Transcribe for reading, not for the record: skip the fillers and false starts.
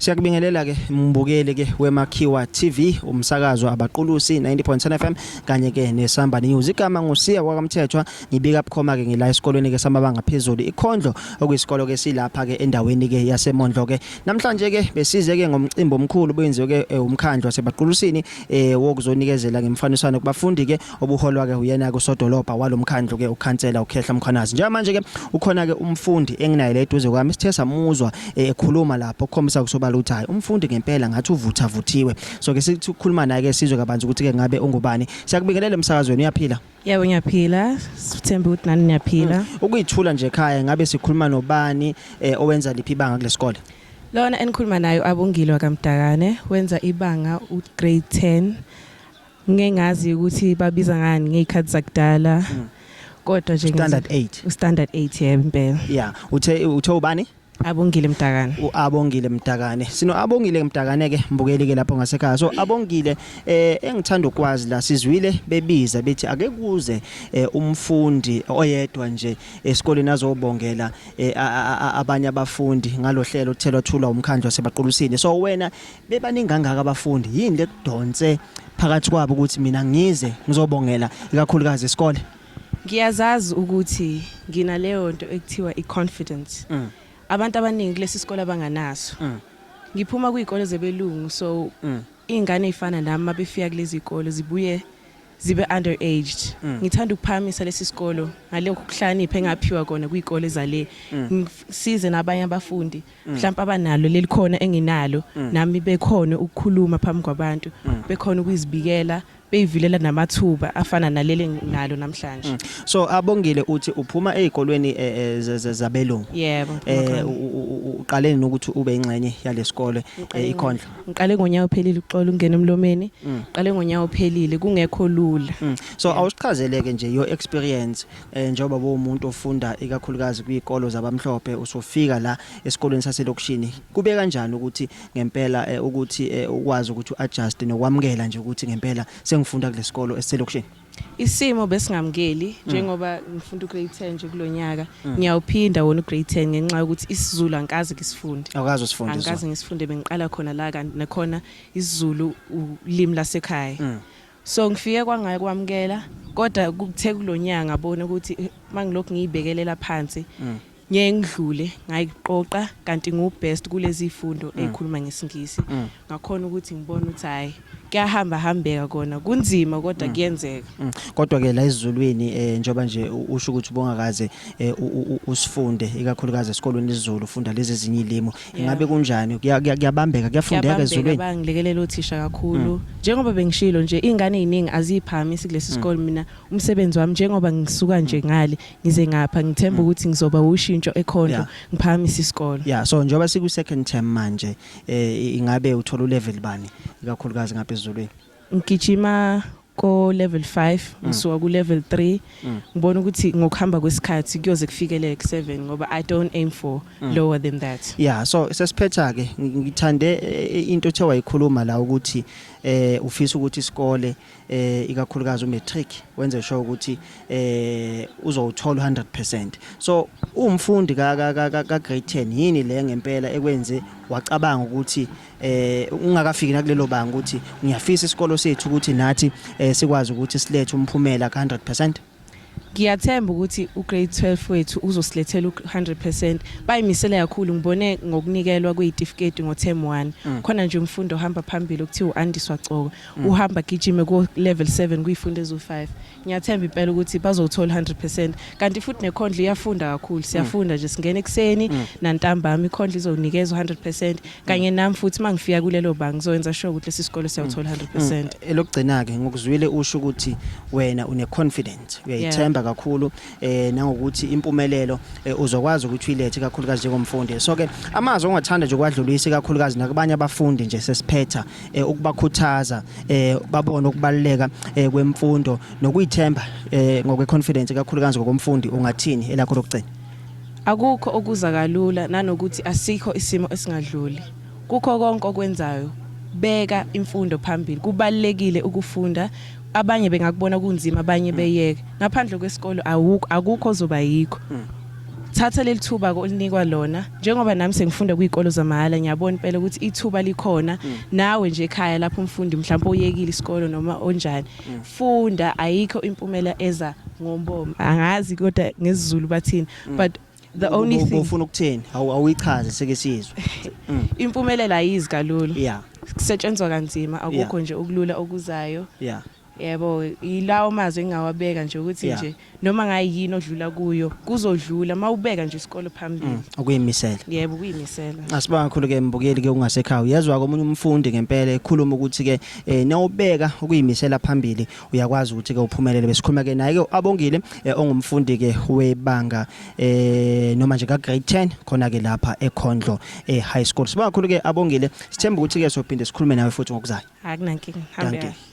Siyakubingelela ke mbukeli ke weMakhiwa TV, umsakazo Abaqulusi 90.7 FM kanye ke neSamba News. Igama nguSiya wakaMthethwa, ngibika bukhoma ke ngila esikolweni ke samabanga phezulu iKhondlo, okuyisikolo ke silapha ke endaweni ke yaseMondlo ke. Namhlanje ke besize ke ngomcimbi omkhulu benziwe ke umkhandlu waseBaqulusini wokuzonikezela ngemfaniswano kubafundi ke, obuholwa ke uyena ke usodolobha walomkhandlu ke, ukhansela uKhehla Mkhwanazi. Njengamanje ke ukhona ke umfundi enginaye la eduze kwami, sithe samuzwa ekhuluma lapho ukukhombisa kusobala ukuthi hayi, umfundi ngempela ngathi uvutha vuthiwe. So ke sithi ukukhuluma naye ke, sizwe kabanzi ukuthi ke ngabe ungubani. Siyakubingelela emsakazweni, uyaphila? Yebo, ngiyaphila. Sithemba ukuthi nani niyaphila. Ukuyithula nje ekhaya, ngabe sikhuluma nobani, owenza liphi ibanga kulesikole? Lona enikhuluma nayo Abongile wakaMdakane, wenza ibanga u-grade 10. Ngeke ngazi ukuthi babiza ngani ngezikhathi zakudala. Kodwa nje Standard 8. U-standard 8, yebo impela. Yeah, uthe ubani? Abongile Mdakane. UAbongile Mdakane. Sino Abongile Mdakane ke, mbukeli ke lapho ngasekhaya. So Abongile, engithanda ukwazi la, sizwile bebiza bethi ake kuze umfundi oyedwa nje esikoleni azobongela abanye abafundi ngalohlelo othelwa thulwa umkhandlu waseBaqulusini. So wena, bebaningi kangaka abafundi, yini lekudonse phakathi kwabo ukuthi mina ngize ngizobongela ikakhulukazi isikole? Ngiyazazi ukuthi nginaleyo nto ekuthiwa i-confidence. Abantu abaningi kulesi sikole abanganaso. Ngiphuma kuzikole zebelungu, so izingane ezifana nami mabefika kulezi zikole zibuye zibe underaged. Ngithanda ukuphakamisa lesi sikolo ngalokho kuhlakanipha engaphiwa kona kuzikole zale. Ngisize nabanye abafundi mhlawumbe abanalo leli khona enginalo nami, bekhona ukukhuluma phambi kwabantu, bekhona ukuzibikela, beyivulela namathuba afana naleli enginalo namhlanje. So Abongile, uthi uphuma ezikolweni zabelungu? Yebo. Uqale nokuthi ube ingxenye yalesikole iKhondlo? Ngiqale ngonyaka ophelile, uxola ungena emlomeni. Ngiqale ngonyaka ophelile, kungekho lula. So awusichazeleke nje your experience, njengoba bowumuntu ofunda ikakhulukazi kwizikolo zabamhlophe, usufika la esikolweni saselokishini, kube kanjani ukuthi ngempela ukuthi ukwazi ukuthi uadjust nokwamukela nje ukuthi ngempela sengifunda kulesikolo esiselokishini? Isimo besingamukeli, njengoba ngifunda ugrade 10 nje kulonyaka. Ngiyawuphinda wona ugrade 10 ngenxa yokuthi isiZulu angikaze ngisifunde. Awukazi usifunde? Angikaze ngisifunde, bengiqala khona la, kanti nakhona isiZulu ulimi lasekhaya. So ngifike kwangaye kwamukela, kodwa kuthe kulonyaka ngabona ukuthi mangilokhu ngiyibekelela phansi ngeke ngidlule. Ngayiqoqa kanti ngu-best kulezi zifundo ezikhuluma ngesiNgisi. Ngakhona ukuthi ngibone ukuthi hayi, kuyahamba hambeka kona, kunzima kodwa kuyenzeka. Kodwa ke la esiZulwini, njengoba nje usho ukuthi ubongakaze usifunde ikakhulukazi esikolweni isiZulu, ufunda lezi ezinye izilimi, ingabe kunjani? Kuyabambeka, kuyafundeka esiZulwini? Bangilekelela othisha kakhulu. Njengoba bengishilo nje, izingane eziningi aziphakamisi kulesi sikole. Mina umsebenzi wami, njengoba ngisuka nje ngale ngize ngapha, ngithemba ukuthi ngizoba ushintsho eKhondlo, ngiphakamisa isikole. Yeah, so njengoba siku second term manje, ingabe uthola ulevel bani ikakhulukazi ngapha esiZulwini? Ngigijima ko level 5, ngisuka ku level 3. Ngibona ukuthi ngokuhamba kwesikhathi kuyoze kufikele ku 7, ngoba I don't aim for lower than that. Yeah, so sesiphetha ke, ngithande into othe wayikhuluma la ukuthi ufisa ukuthi isikole, ikakhulukazi umatric, wenze sure ukuthi uzowuthola 100%. So umfundi ka grade 10, yini le ngempela ekwenze wacabanga ukuthi ungakafiki nakulelo banga ukuthi ngiyafisa isikolo sethu ukuthi nathi sikwazi ukuthi silethe umphumela ka 100%? Ngiyathemba ukuthi ugrade 12 wethu uzosilethela u-100%. Bayimisele kakhulu, ngibone ngokunikelwa kwezitifiketi ngo-term 1. Khona nje umfundi ohamba phambili okuthiwa u-Andiswa Coko, uhamba gijime ku level 7 kuyifundo ezu-5. Ngiyathemba impela ukuthi bazowuthola 100%, kanti futhi neKhondlo iyafunda kakhulu. Siyafunda nje, singena ekuseni nantambama. IKhondlo izonikeza u-100% kanye nami futhi mangifika kulelo banga ngizoyenza sure ukuthi lesi sikole siyawuthola 100%. Elokugcina ke, ngokuzwile usho ukuthi wena une confidence, uyayithemba kakhulu nangokuthi impumelelo uzokwazi ukuthi uyilethe kakhulukazi njengomfundi. So ke amazwi ongathanda nje ukwadlulisa ikakhulukazi nakubanye abafundi nje sesiphetha, ukubakhuthaza babone ukubaluleka kwemfundo nokuyithemba ngokwe confidence kakhulukazi ngokomfundi, ungathini elakho lokugcina? Akukho okuza kalula, nanokuthi asikho isimo esingadluli. Kukho konke okwenzayo, beka imfundo phambili. Kubalulekile ukufunda. Abanye bengakubona kunzima, abanye beyeke. Ngaphandle kwesikolo awukho, akukho ozoba yikho. Thatha leli thuba olinikwa lona, njengoba nami sengifunda kuyikolo zamahhala, ngiyabona impela ukuthi ithuba likhona. Nawe nje ekhaya lapho umfundi mhlawumbe oyekile isikolo noma onjani, funda, ayikho impumela eza ngombomo. Angazi kodwa ngesiZulu bathini, but the only thing Ufuna ukuthini? Awuyichaze seke sizwe. Impumelelo ayizi kalula. Kusetshenzwa kanzima, akukho nje okulula okuzayo. Yebo, yilawo mazwi engingawabeka nje ukuthi nje noma ngayini odlula kuyo kuzodlula mawubeka nje isikolo phambili. Ukuyimisela. Yebo, ukuyimisela. Asibonga kakhulu ke mbukeli ke ungasekhaya. Uyezwa komunye umfundi ngempela ekhuluma ukuthi ke nawubeka ukuyimisela phambili uyakwazi ukuthi ke uphumelele. Besikhuluma ke naye ke Abongile ongumfundi ke webanga noma nje ka grade 10 khona ke lapha eKhondlo High School. Sibonga kakhulu ke Abongile. Sithemba ukuthi ke sophinde sikhulume nawe futhi ngokuzayo. Akunankinga. Hambe Dankie. kahle.